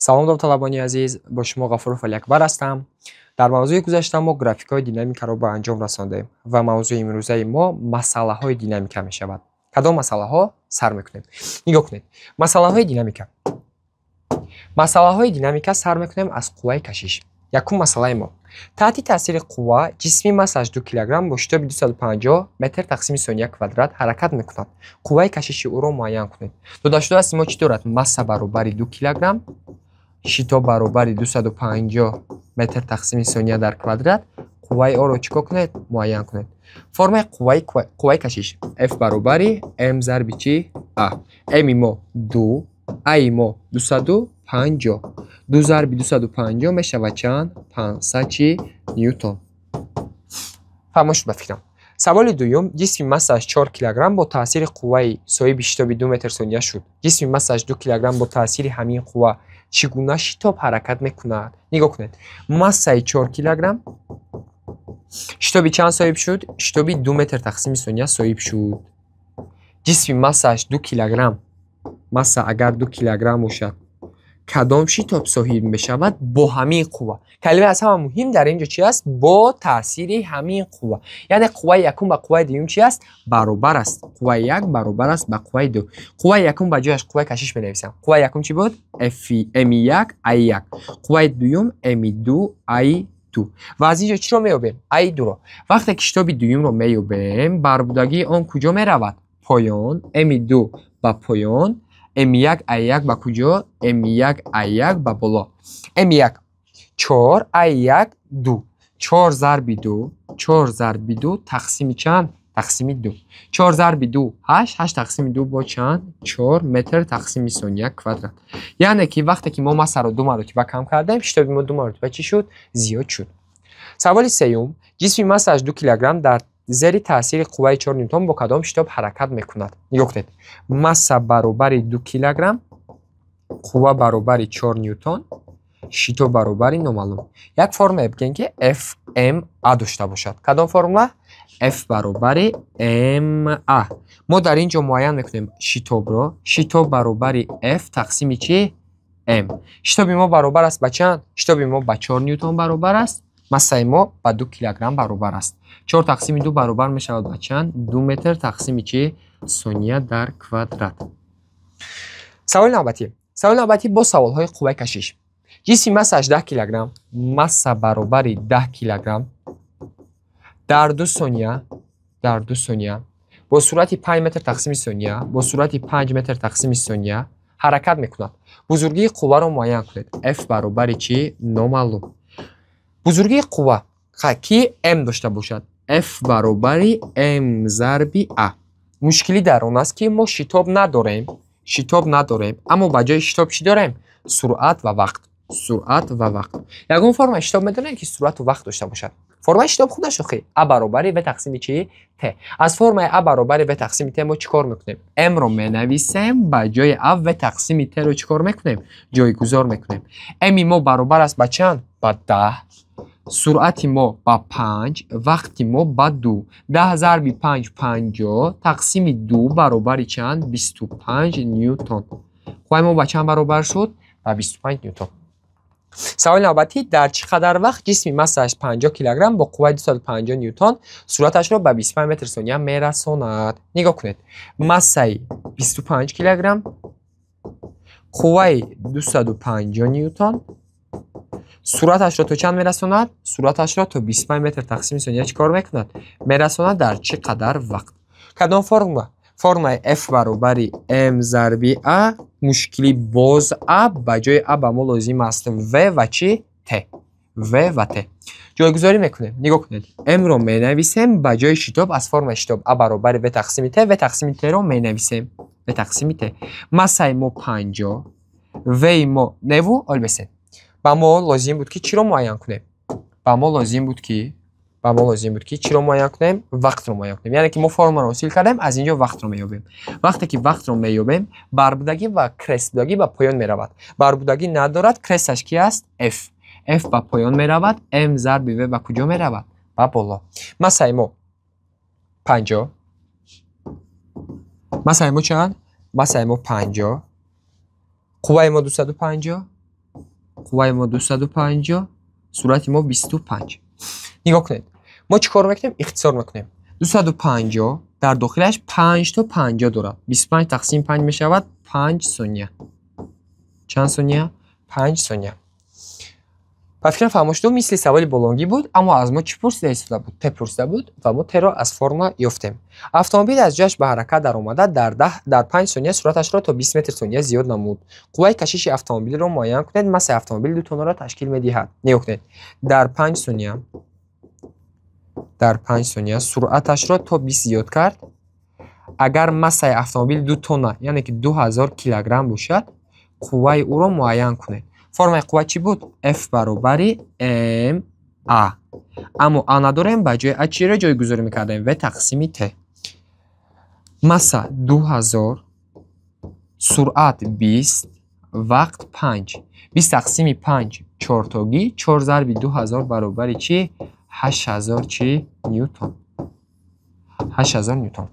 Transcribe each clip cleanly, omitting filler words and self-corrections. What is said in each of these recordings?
Салом, довталабони азиз, бо шумо Ғафуров Алиакбар ҳастам. Дар мавзӯи гузашта мо графикҳои динамикаро ба анҷом расондем ва мавзӯи имрӯзаи мо масъалаҳои динамика мешавад. Кадом масъалаҳо? Сар мекунем. Нигоҳ кунед. Масъалаҳои динамика. Масъалаҳои динамика сар мекунем аз қувваи кашиш. Якум масъалаи мо. Таҳти таъсири қувва ҷисми массааш 2 килограмм бо шитоби 250 метр тақсими сония квадрат ҳаракат мекунад. Қувваи кашиши ӯро муайян кунед. Дода шудааст мо чӣ дорад? Масса баробари 2 килограмм, шитоб баробари 250 метр тақсими сония дар квадрат. Қувваи ӯро чӣ кор кунед? Муайян кунед. Формаи қувваи кашиш F баробари M зарби чӣ? A. M мо 2, A мо 250. 2 зарби 250 мешавад чанд? 500 ньютон. Фаҳмо шуд ба фикрам. Саволи дуюм: ҷисми массааш 4 килограмм бо таъсири қувваи соҳиби шитоби 2 метр сония шуд. Ҷисми массааш 2 килограмм бо таъсири ҳамин қувва чӣ гуна шитоб ҳаракат мекунад? Нигоҳ кунед. Массаи 4 килограмм шитоби чанд соҳиб шуд? Шитоби 2 метр тақсими сония соҳиб шуд. Ҷисми массааш 2 килограмм, масса агар 2 килограмм бошад, кадом шитоб соҳиб мешавад бо ҳамин қувва? Калимаи аз ҳама муҳим дар ин ҷо чи аст? Бо таъсири ҳамин қувва. Яъне қувваи якум ба қувваи дуюм чи аст? Баробар аст. Қувваи як баробар аст ба қувваи ду. Қувваи якум ба ҷояш қувваи кашиш менависам. Қувваи якум чӣ буд? F m1 a1. Қувваи дуюм m2 a2. Ва аз ин ҷо чиро меёбем? A2-ро. Вақте ки шитоби дуюмро меёбем, барбудагии он куҷо меравад? Поён. M2 ба поён, M1 A1 ба куҷо? M1 A1 ба боло. M1 4, A1 2. 4 зарби 2, 4 зарби 2 тақсими чанд? Тақсими 2. 4 зарби 2 8, 8 тақсими 2 бо чанд? 4 метр тақсими сония квадрат. Яъне ки вақте ки мо массаро ду маротиба кам кардем, шитоби мо ду маротиба чӣ шуд? Зиёд шуд. Саволи сеюм: ҷисми массааш 2 килограмм дар зери таъсири қувваи 4 ньютон бо кадом шитоб ҳаракат мекунад? Нигоҳ кунед. Масса баробари 2 килограмм, қувва баробари 4 ньютон, шитоб баробари номаълум. Як формула бигем, ки FMA дошта бошад. Кадом формула? F баробари MA. Мо дар ин ҷо муайян мекунем шитобро. Шитоб баробари F тақсими чӣ? M. Шитоби мо баробар аст ба чанд? Шитоби мо ба 4 ньютон баробар аст. Массаи мо ба 2 килограмм баробар аст. 4 тақсими 2 баробар мешавад ба чанд? 2 метр тақсими чӣ? Сония дар квадрат. Саволи навбатӣ. Саволи навбатӣ бо саволҳои қувваи кашиш. Ҷисми массааш 10 килограмм, масса баробари 10 килограмм дар 2 сония, дар 2 сония бо суръати 5 метр тақсими сония, бо суръати 5 метр тақсими сония ҳаракат мекунад. Бузургии қувваро муайян кунед. F баробари чӣ? Номаълум. Бузургии қувва ки m дошта бошад, F баробари m зарби A. Мушкилӣ дар он аст, ки мо шитоб надорем, шитоб надорем, аммо ба ҷои шитоб чӣ дорем? Суръат ва вақт. Суръат ва вақт. Ягон формаи шитоб медонем, ки суръату вақт дошта бошад? Формаи шитоб худаш охи А баробари В тақсими чӣ? Т. Аз формаи А баробари В тақсими Т мо чӣ кор мекунем? М-ро менависем, ба ҷои А В тақсими Т-ро чӣ кор мекунем? Ҷойгузор мекунем. М мо баробар аст ба чанд? Ба 10. Суръати мо ба 5, вақти мо ба 2. 10 зарби 5 50, тақсими 2 баробари чанд? 25 ньютон. Қувваи мо ба чанд баробар шуд? Ба 25 ньютон. Саволи навбатӣ: дар чӣ қадар вақт ҷисми массааш 50 килограмм бо қувваи 250 ньютон суръаташро ба 25 метр сония мерасонад? Нигоҳ кунед. Массаи 25 килограмм, қувваи 250 ньютон суръаташро то чанд мерасонад? Суръаташро то 25 метр тақсими сония чӣ кор мекунад? Мерасонад. Дар чӣ қадар вақт? Кадом формула? Формулаи F баробари M зарби A. Мушкилӣ боз A, ба ҷои A ба мо лозим аст V ва чӣ? T. V ва T. Ҷойгузорӣ мекунем. Нигоҳ кунед. M-ро менависем, ба ҷои шитоб аз формулаи шитоб A баробари V тақсими T, V тақсими T-ро менависем. V тақсими T. Массаи мо 50, V мо неву олбесем. Ба мо лозим буд, ки чиро муайян кунем? Ба мо лозим буд, ки чиро муайян кунем? Вақтро муайян кунем. Яъне ки мо формуларо ҳосил кардем, аз ин ҷо вақтро меёбем. Вақте ки вақтро меёбем, барбудагӣ ва крестбудагӣ ба поён меравад. Барбудагӣ надорад, кресташ ки аст? F. F ба поён меравад, M зарби V ба куҷо меравад? Ба боло. Массаи мо 50. Массаи мо чанд? Массаи мо 50. Қувваи мо 250. Қувваи мо 250, суръати мо 25. Нигоҳ кунед. Мо чӣ кор мекунем? Ихтисор мекунем. 250 дар дохилаш 5 то 50 дорад. 25 тақсим 5 мешавад 5 сония. Чанд сония? 5 сония. Ба фикрам, фаҳмо шуд, мисли саволи болонгӣ буд, аммо аз мо чӣ пурсида истода буд? Т пурсида буд ва мо Т-ро аз формула ёфтем. Автомобил аз ҷояш ба ҳаракат даромада, дар 5 сония суръаташро то 20 метр сония зиёд намуд. Қувваи кашиши автомобилро муайян кунед, массаи автомобил 2 тоннаро ташкил медиҳад. Нигоҳ кунед. Дар 5 сония суръаташро то 20 зиёд кард. Агар массаи автомобил 2 тонна, яъне ки 2000 килограмм бошад, қувваи ӯро муайян кунед. Формаи қувва чӣ буд? F баробари M A. Аммо A надорем, ба ҷои A чиро ҷойгузорӣ мекардем? V тақсими T. Масса 2000, суръат 20, вақт 5. 20 тақсими 5 чортогӣ, 4 зарби 2000 баробари чӣ? 8000 чӣ? Ньютон. 8000 ньютон.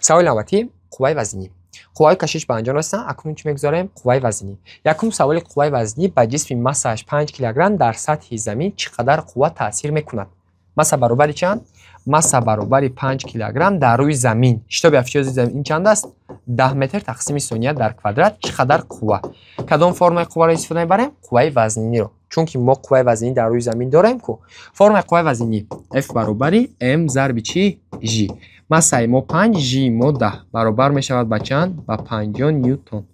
Саволи навбатӣ: қувваи вазнӣ. Қувваи кашиш ба анҷом расиданд, акнун чӣ мегузорем? Қувваи вазнӣ. Якум саволи қувваи вазнӣ: ба ҷисми массааш 5 килограмм дар сатҳи замин чӣ қадар қувва таъсир мекунад? Масса баробари чанд? Масса баробари 5 килограмм дар рӯи замин. Шитоби афтиши замин чанд аст? 10 метр тақсими сония дар квадрат. Чӣ қадар қувва? Кадом формаи қувваро истифода мебарем? Қувваи вазниро. Чунки мо қувваи вазнӣ дар рӯи замин дорем ку. Формаи қувваи вазнӣ F баробари M зарби чӣ? G. Массаи мо 5, G мо 10 баробар мешавад ба чанд? Ба 50 ньютон.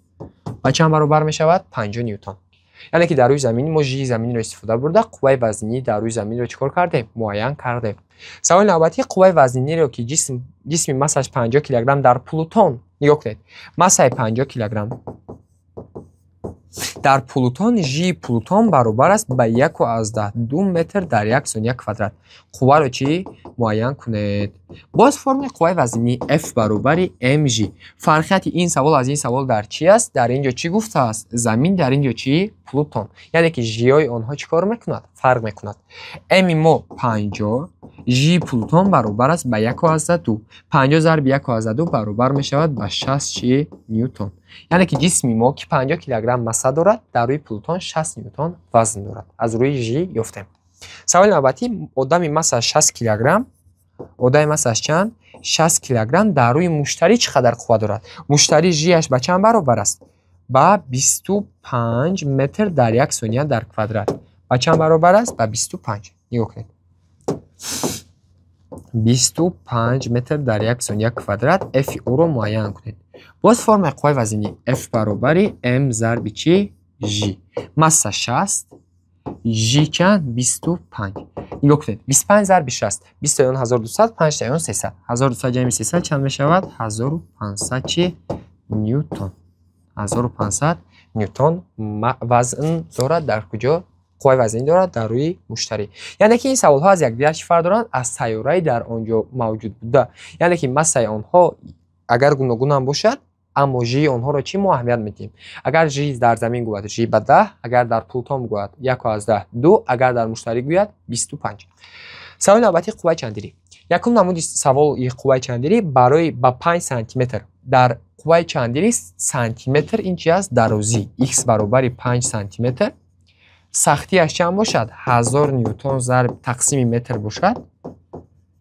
Ба чанд баробар мешавад? 50 ньютон. Яъне ки дар рӯи замин мо G заминро истифода бурда, қувваи вазнӣ дар рӯи заминро чӣ кор кардем? Муайян кардем. Саволи навбатӣ: қувваи вазниро, ки ҷисми массааш 50 килограмм дар Плутон, нигоҳ кунед. Массаи 50 килограмм дар Плутон, G Плутон баробар аст ба 1,2 метр дар 1 сония квадрат. Қувваро чӣ муайян кунед? Боз формаи қувваи вазнӣ F баробари mg. Фарқияти ин савол аз ин савол дар чӣ аст? Дар ин ҷо чӣ гуфтааст? Замин, дар ин ҷо чӣ? Плутон. Яъне ки G-ҳои онҳо чӣ кор мекунад? Фарқ мекунад. M мо 50, G Плутон баробар аст ба 1,2. 50 зарби 1,2 баробар мешавад ба 60 ньютон. Яъне ки ҷисми мо, ки 50 килограмм масса дорад, дар рӯи Плутон 60 ньютон вазн дорад. Аз рӯи G ёфтем. Саволи навбатӣ: одами массааш 60 килограмм, одами массааш чанд? 60 килограмм дар рӯи муштарӣ чӣ қадар қувва дорад? Муштарӣ G-аш ба чанд баробар аст? Ба 25 метр дар 1 сония дар квадрат. Ба чанд баробар аст? Ба 25. Нигоҳ кунед. 25 метр дар 1 сония квадрат. F ӯро муайян кунед. Боз формаи қувваи вазнӣ F баробари M зарби чӣ? G. Масса 60, G чанд? 25. Нигоҳ кунед. 25 зарби 60. 20 таён 1200, 5 таён 300. 1200 ҷамъи 300 чанд мешавад? 1500 чӣ? Ньютон. 1500 ньютон вазн дорад дар куҷо? Қувваи вазнӣ дорад дар рӯи муштарӣ. Яъне ки ин саволҳо аз якдигар чӣ фарқ доранд? Аз сайёраи дар он ҷо мавҷуд буда. Яъне ки массаи онҳо агар гуногун ҳам бошад, аммо G онҳоро чӣ мо аҳамият медиҳем? Агар G дар замин гӯяд, G ба 10, агар дар Плутон гӯяд 1,2, агар дар муштарӣ гӯяд 25. Саволи навбатӣ: қувваи чандирӣ. Якум намуди саволи қувваи чандирӣ барои ба 5 сантиметр. Дар қувваи чандирӣ сантиметр ин чи аст? Дарозӣ. X баробари 5 сантиметр. Сахтиаш чанд бошад? 1000 ньютон зарб тақсими метр бошад.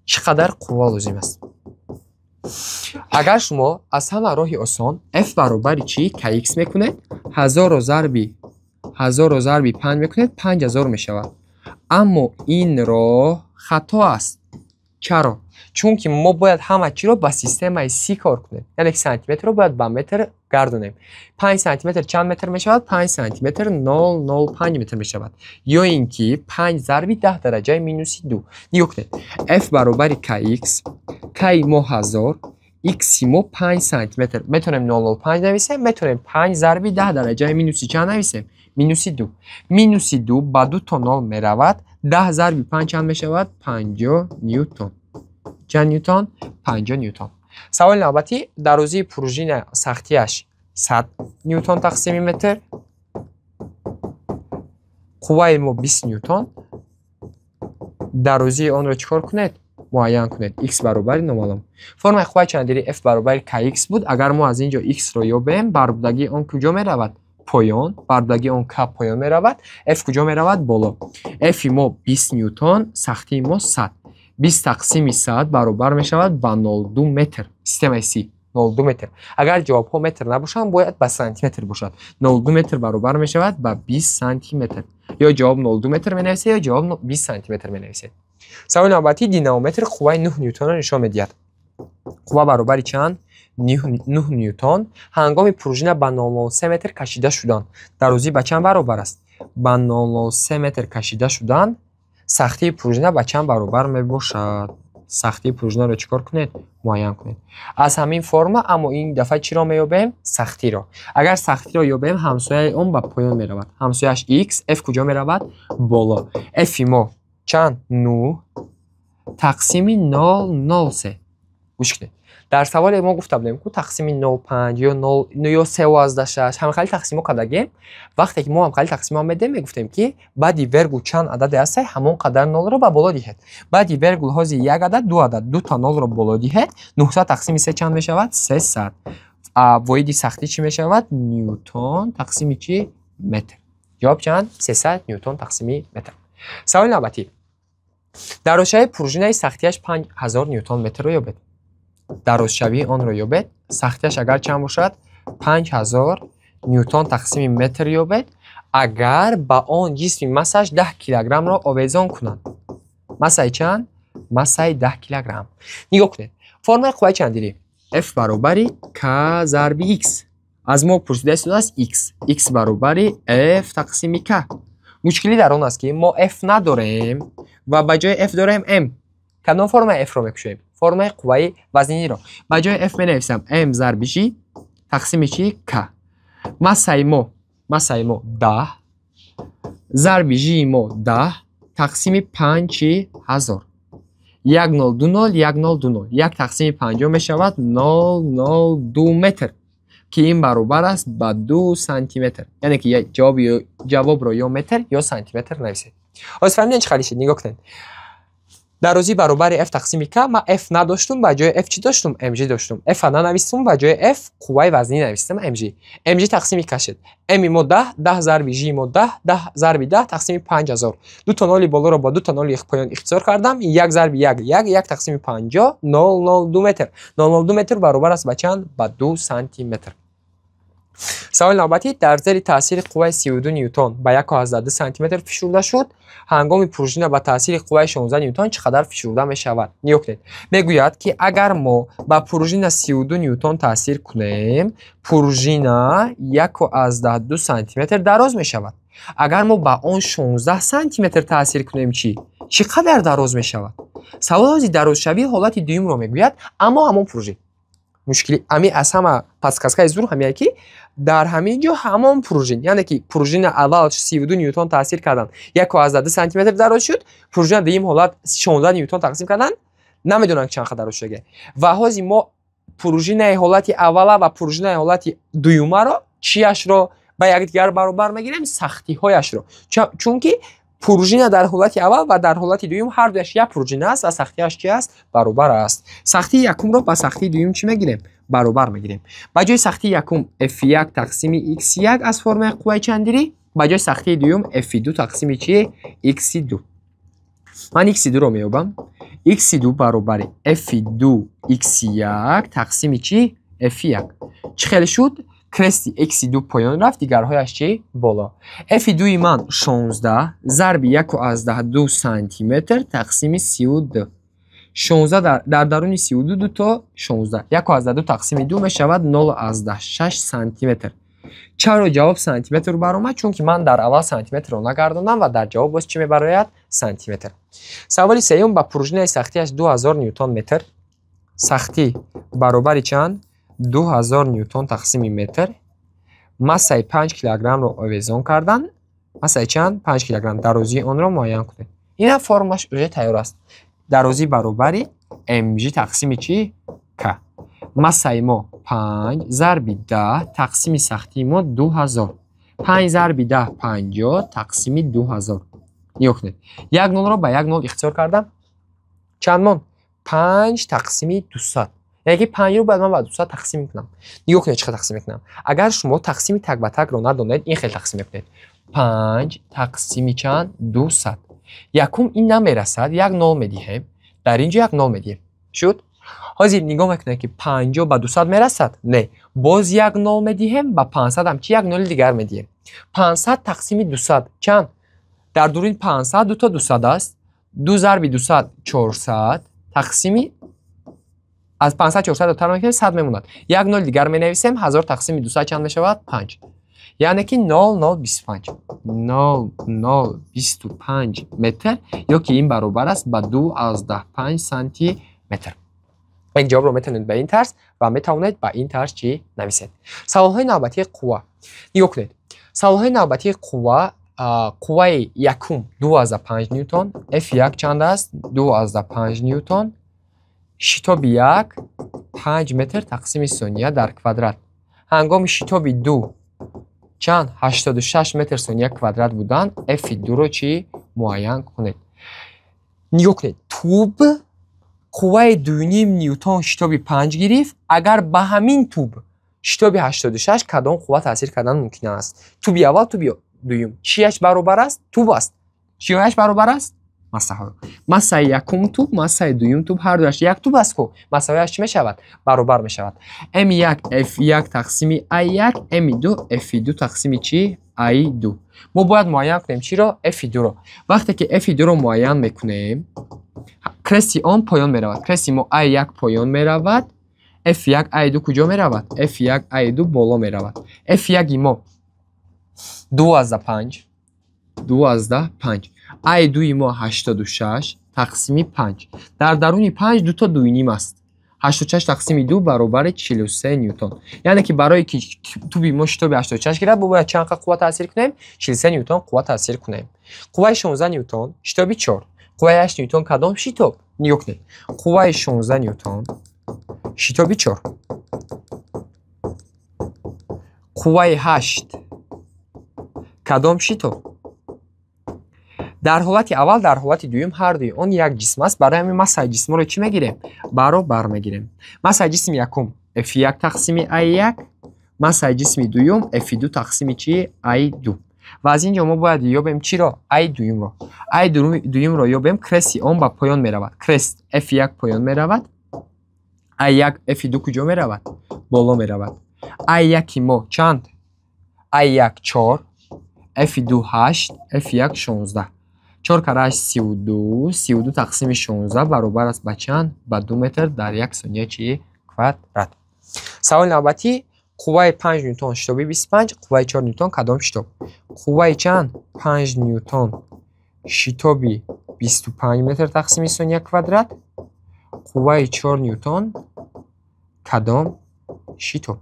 Чӣ қадар қувва лозим аст? Агар шумо аз ҳама роҳи осон F баробари чӣ? Kx мекунед, 1000-ро зарби 5 мекунед, 5000 мешавад. Аммо ин роҳ хато аст. Чаро? Чунки мо бояд ҳама чиро ба системаи Си кор кунем. Яъне ки сантиметрро бояд ба метр гардонем. 5 сантиметр чанд метр мешавад? 5 сантиметр 0,05 метр мешавад. Ё ин ки 5 зарби 10 дараҷаи минуси 2. Нигоҳ кунед. F баробари Kx, K мо 1000, X мо 5 сантиметр. Метавонем 0,05 нависем, метавонем 5 зарби 10 дараҷаи минуси чанд нависем? Минуси 2. Минуси 2 ба 2 то 0 меравад. 10 зарби 5 чанд мешавад? 50 ньютон. Чанд ньютон? 50 ньютон. Саволи навбатӣ: дарозии пружина сахтиаш 100 ньютон тақсими метр. Қувваи мо 20 ньютон. Дарозии онро чӣ кор кунед? Муайян кунед. X баробари номаълум. Формаи қувваи чандирӣ F баробари Kx буд. Агар мо аз ин ҷо X-ро ёбем, барбудагии он куҷо меравад? Поён, бардагии он К поён меравад, F куҷо меравад? Боло. F мо 20 ньютон, сахтии мо 100. 20 тақсими 100 баробар мешавад ба 0,2 метр. Системаи Си 0,2 метр. Агар ҷавобҳо метр набошанд, бояд ба сантиметр бошад. 0,2 метр баробар мешавад ба 20 сантиметр. Ё ҷавоб 0,2 метр менависед, ё ҷавоб 20 сантиметр менависед. Саволи навбатӣ: динамометр қувваи 9 ньютонро нишон медиҳад. Қувва баробари чанд? 9 ньютон. Ҳангоми пружина ба 0,03 метр кашида шудан, дарозӣ ба чанд баробар аст? Ба 0,03 метр кашида шудан, сахтии пружина ба чанд баробар мебошад? Сахтии пружинаро чӣ кор кунед? Муайян кунед. Аз ҳамин форма, аммо ин дафъа чиро меёбем? Сахтиро. Агар сахтиро ёбем, ҳамсояи он ба поён меравад. Ҳамсояаш x, f куҷо меравад? Боло. F мо чанд? 9 тақсими 0,03. Гӯш кунед. Дар саволе мо гуфта будем, ку тақсими 0,5 ё 0 ё 3,6, ҳамхали тақсимо кардагем. Вақте ки мо ҳамхали тақсимо медем, мегуфтем, ки баъди вергул чанд ададе ҳаста, ҳамон қадар нолро ба боло диҳед. Баъди вергул ҳози як адад, ду адад, дута нолро боло диҳед. 900 тақсими 3 чанд мешавад? 300. Воҳиди сахтӣ чӣ мешавад? Ньютон тақсими чӣ? Метр. Ҷавоб чанд? 300 ньютон тақсими метр. Саволи навбатӣ: дарозшавии пружинаи сахтиаш 5000 ньютон метрро ёбед. Дарозшавии онро ёбед. Сахтиаш агар чанд бошад? 5000 ньютон тақсими метр ёбед. Агар ба он ҷисми массааш 10 килограммро овезон кунанд. Массаи чанд? Массаи 10 килограмм. Нигоҳ кунед. Формаи қувваи чандирӣ: F баробари К зарби X. Аз мо пурсида истодааст X. X баробари F тақсими К. Мушкилӣ дар он аст, ки мо F надорем ва ба ҷои F дорем M. Кадом формаи F-ро мекушоем? Формаи қувваи вазниро. Ба ҷои F менависам M зарби G тақсими чӣ? К. Массаи мо 10 зарби G мо 10 тақсими 5 ҳазор. 1020, 1020. 1 тақсими 50 мешавад 0,02 метр, ки ин баробар аст ба 2 сантиметр. Яъне ки ҷавобро ё метр, ё сантиметр нависед. Ҳозир фаҳмидем, чӣ хеле шид? Нигоҳ кунед. Дарозӣ баробари F тақсими К. Ман F надоштум, ба ҷои F чӣ доштум? MG доштум. F нанавистум, ба ҷои F қувваи вазнӣ навистам MG. MG тақсими К шид. M мо 10, 10 зарби G мо 10, 10 зарби 10 тақсими 5000. Ду та ноли болоро бо ду та ноли поён ихтисор кардам. 1 зарби 1 1, 1 тақсими 50, 0,02 метр. 0,02 метр баробар аст ба чанд? Ба 2 сантиметр. Саволи навбатӣ: дар зери таъсири қувваи 32 ньютон ба 1,2 сантиметр фишурда шуд. Ҳангоми пружина ба таъсири қувваи 16 ньютон чӣ қадар фишурда мешавад? Нигоҳ кунед. Мегӯяд, ки агар мо ба пружина 32 ньютон таъсир кунем, пружина 1,2 сантиметр дароз мешавад. Агар мо ба он 16 сантиметр таъсир кунем, чӣ? Чӣ қадар дароз мешавад? Савол ҳози дарозшавии ҳолати дуюмро мегӯяд, аммо ҳамон пружин. Мушкили ами аз ҳама подсказкаи зур ҳамяе, ки дар ҳамин ҷо ҳамон пружин, яъне ки пружина аввал 32 ньютон таъсир кардан, 1,2 сантиметр дароз шуд, пружина дуюм ҳолат 16 ньютон тақсим кардан, намедонам чанд қадар дароз шуда. Ва ҳозир мо пружинаи ҳолати аввала ва пружинаи ҳолати дуюмаро чияшро ба якдигар баробар мегирем? Сахтиҳояшро, чунки пружина дар ҳолати аввал ва дар ҳолати дуюм ҳар дуяш як пружина аст ва сахтиаш чи аст? Баробар аст. Сахтии якумро ба сахтии дуюм чӣ мегирем? Баробар мегирем. Ба ҷои сахтии якум f1 тақсими x1 аз формаи қувваи чандирӣ, ба ҷои сахтии дуюм f2 тақсими чи? x2. Ман x2-ро меёбам. x2 баробари f2 x1 тақсими чи? f1. Чӣ хеле шуд? Крести x2 поён рафт, дигарҳояш чи? Боло. F2-и ман 16 зарби 1,2 сантиметр тақсими 32. 16 дар даруни 32 ду то 16. 1,2 тақсими 2 мешавад 0,6 сантиметр. Чаро ҷавоб сантиметр баромад? Чунки ман дар аввал сантиметрро нагардондам ва дар ҷавоб боз чӣ мебарояд? Сантиметр. Саволи сеюм: ба пружинаи сахтиаш 2000 ньютон метр, сахтӣ баробари чанд? 2000 ньютон тақсими метр, массаи 5 килограммро овезон кардан. Массаи чанд? 5 килограмм. Дарозии онро муайян кунед. Ина формаш уже тайёр аст. Дарозӣ баробари mg тақсими чӣ? К. Массаи мо 5 зарби 10 тақсими сахтии мо 2000. 5 зарби 10 50 тақсими 2000. Нигоҳ кунед. Як нолро ба як нол ихтисор кардам. Чанд монд? 5 тақсими 200. Яъне ки 5-ро бояд ман ба 200 тақсим кунам. Нигоҳ кунед, чӣ хел тақсим мекунам. Агар шумо тақсими так ба такро надонед, ин хел тақсим мекунед. 5 тақсими чанд? 200. Якум ин намерасад, як нол медиҳем. Дар ин ҷо як нол медиҳем. Шуд? Ҳозир нигоҳ мекунед, ки 50 ба 200 мерасад? Не. Боз як нол медиҳем, ба 500 ҳам чи як ноли дигар медиҳем. 500 тақсими 200 чанд? Дар дуруни 500 ду то 200 аст. 2 зарби 200 400 тақсими аз 500 400 тар мекунем, 100 мемонад. Як нол дигар менависем, 1000 тақсими 200 чанд мешавад? 5. Яъне ки 0,025. 0,025 метр ё ки ин баробар аст ба 2,5 сантиметр. Ин ҷавобро метавонед ба ин тарз ва метавонед ба ин тарз чӣ нависед. Саволҳои навбатии қувва. Нигоҳ кунед. Саволҳои навбатии қувва, қувваи якум 2,5 ньютон, F1 чанд аст? 2,5 ньютон. Шитоби 1 5 метр тақсими сония дар квадрат. Ҳангоми шитоби 2 чанд? 86 метр сония квадрат будан, F2-ро чӣ муайян кунед. Нигоҳ кунед. Туб қувваи 2,5 ньютон шитоби 5 гирифт. Агар ба ҳамин туб шитоби 86 кадом қувва таъсир кардан мумкин аст? Туби аввал, туби дуюм. Чияш баробар аст? Туб аст. Чияш баробар аст? Массаҳо. Массаи якум туб, массаи дуюм туб ҳар дуяш як туб аст ку. Массаҳояш чӣ мешавад? Баробар мешавад. М1 F1 тақсими А1, М2 F2 тақсими чӣ? А2. Мо бояд муайян кунем чиро? F2-ро. Вақте ки F2-ро муайян мекунем, крести он поён меравад. Крести мо А1 поён меравад, F1 А2 куҷо меравад? F1 А2 боло меравад. F1 мо 2,5, 2,5. А2 мо 86 тақсими 5. Дар даруни 5 ду то 2,5 аст. 86 тақсими 2 баробари 43 ньютон. Яъне ки барои ки туби мо шитоби 86 гирад, мо бояд чанд қувва таъсир кунем? 43 ньютон қувва таъсир кунем. Қувваи 16 ньютон, шитоби 4. Қувваи 8 ньютон кадом шитоб? Нигоҳ кунед. Қувваи 16 ньютон, шитоби 4. Қувваи 8 кадом шитоб? Дар ҳолати аввал, дар ҳолати дуюм ҳар дуи он як ҷисм аст. Барои ҳамин массаи ҷисмҳоро чӣ мегирем? Баробар мегирем. Массаи ҷисми якум F1 тақсими А1, массаи ҷисми дуюм F2 тақсими чӣ? А2. Ва аз ин ҷо мо бояд ёбем чиро? А2-ро. А2-ро ёбем, крести он ба поён меравад. Крест F1 поён меравад, А1 F2 куҷо меравад? Боло меравад. А1 мо чанд? А1 4, F2 8, F1 16. 4 кара 8 32, 32 тақсими 16 баробар аст ба чанд? Ба 2 метр дар 1 сония чи квадрат. Саволи навбатӣ: қувваи 5 ньютон шитоби 25, қувваи 4 ньютон кадом шитоб? Қувваи чанд? 5 ньютон шитоби 25 метр тақсими сония квадрат, қувваи 4 ньютон кадом шитоб?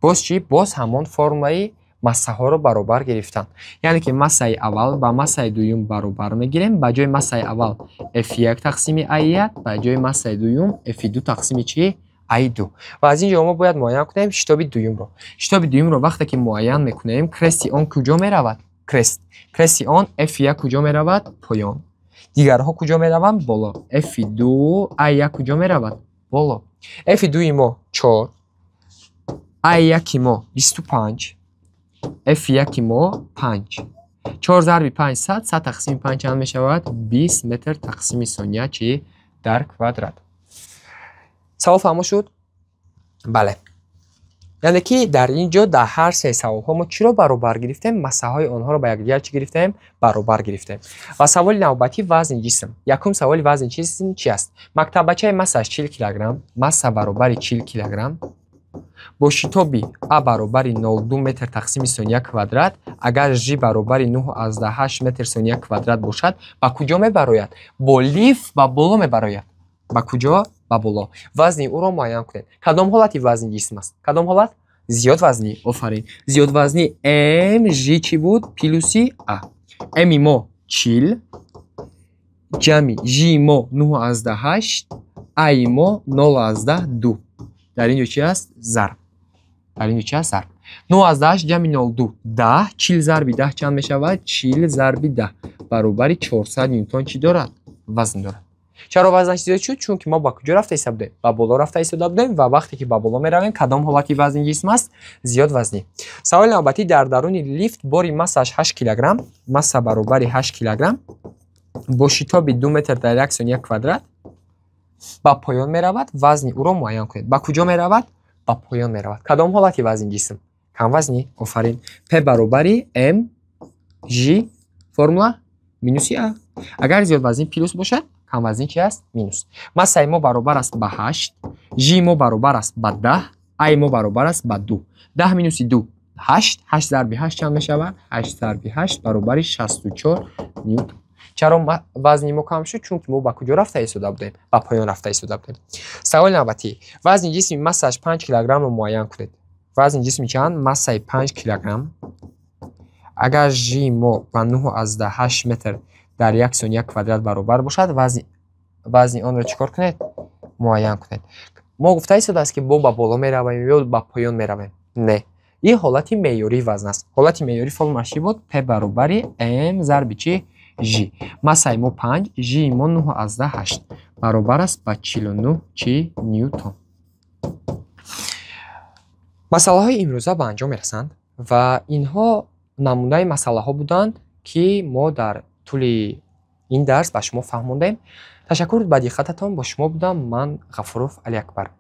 Боз чӣ? Боз ҳамон формулаи массаҳоро баробар гирифтан. Яъне ки массаи аввал ба массаи дуюм баробар мегирем. Ба ҷои массаи аввал F1 тақсими А1, ба ҷои массаи дуюм F2 тақсими чӣ? А2. Ва аз ин ҷо мо бояд муайян кунем шитоби дуюмро. Шитоби дуюмро вақте ки муайян мекунем, крести он куҷо меравад? Крест. Крести он F1 куҷо меравад? Поён. Дигарҳо куҷо мераванд? Боло. F2 А1 куҷо меравад? Боло. F2 мо 4, А1 мо 25, F1 мо 5. 4 зарби 5 100, 100 тақсими 5 чанд мешавад? 20 метр тақсими сония чи дар квадрат. Савол фаҳмо шуд? Бале. Яъне ки дар ин ҷо дар ҳар се саволҳо мо чиро баробар гирифтем? Массаҳои онҳоро ба якдигар чӣ гирифтем? Баробар гирифтем. Ва саволи навбатӣ вазни ҷисм. Якум саволи вазни ҷисм чи аст? Мактаббачаи массааш 40 килограмм, масса баробари 40 килограмм бо шитоби А баробари 0,2 метр тақсими сония квадрат, агар Ж баробари 9,8 метр сония квадрат бошад, ба куҷо мебарояд? Бо лиф ба боло мебарояд. Ба куҷо? Ба боло. Вазни ӯро муайян кунед. Кадом ҳолати вазни ҷисм аст? Кадом ҳолат? Зиёд вазнӣ. Офарин. Зиёд вазнӣ М Ж чӣ буд? Плюси А. М мо 40, ҷамъи Ж мо 9,8, А мо 0,2. Дар ин ҷо чи аст? Зарб. Дар ин ҷо чи аст? Зарб. 9,8 ҷамъи 0,2 10, 40 зарби 10 чанд мешавад? 40 зарби 10 баробари 400 ньютон чӣ дорад? Вазн дорад. Чаро вазнаш зиёд шуд? Чунки мо ба куҷо рафта истода будем? Ба боло рафта истода будем ва вақте ки ба боло меравем, кадом ҳолати вазни ҷисм аст? Зиёд вазнӣ. Саволи навбатӣ: дар даруни лифт бори массааш 8 килограмм, масса баробари 8 килограмм, бо шитоби 2 метр дар як сония квадрат ба поён меравад, вазни ӯро муайян кунед. Ба куҷо меравад? Ба поён меравад. Кадом ҳолати вазни ҷисм? Камвазнӣ. Офарин. П баробари М Ж, формула минуси А. Агар зиёдвазнӣ плюс бошад, камвазнӣ чи аст? Минус. Массаи мо баробар аст ба 8, Ж мо баробар аст ба 10, А мо баробар аст ба 2. 10 минуси 2 8, 8 зарби 8 чанд мешавад? 8 зарби 8 баробари 64 ньютон. Чаро вазни мо кам шуд? Чунки мо ба куҷо рафта истода будем? Ба поён рафта истода будем. Саволи навбатӣ: вазни ҷисми массааш 5 килограммро муайян кунед. Вазни ҷисми чанд? Массаи 5 килограмм. Агар Ж мо ба 9,8 метр дар як сония квадрат баробар бошад, вазни онро чӣ кор кунед? Муайян кунед. Мо гуфта истодааст, ки мо ба боло меравем ё ба поён меравем? Не. Ин ҳолати меъёрии вазн аст. Ҳолати меъёрӣ формулаш чӣ буд? П баробари М зарби чӣ? Ж. Массаи мо 5, Ж мо 9,8 баробар аст ба 49 чӣ? Ньютон. Масъалаҳои имрӯза ба анҷом мерасанд ва инҳо намунаи масъалаҳо буданд, ки мо дар тӯли ин дарс ба шумо фаҳмондем. Ташаккур ба диққататон. Бо шумо будам ман, Ғафуров Алиакбар.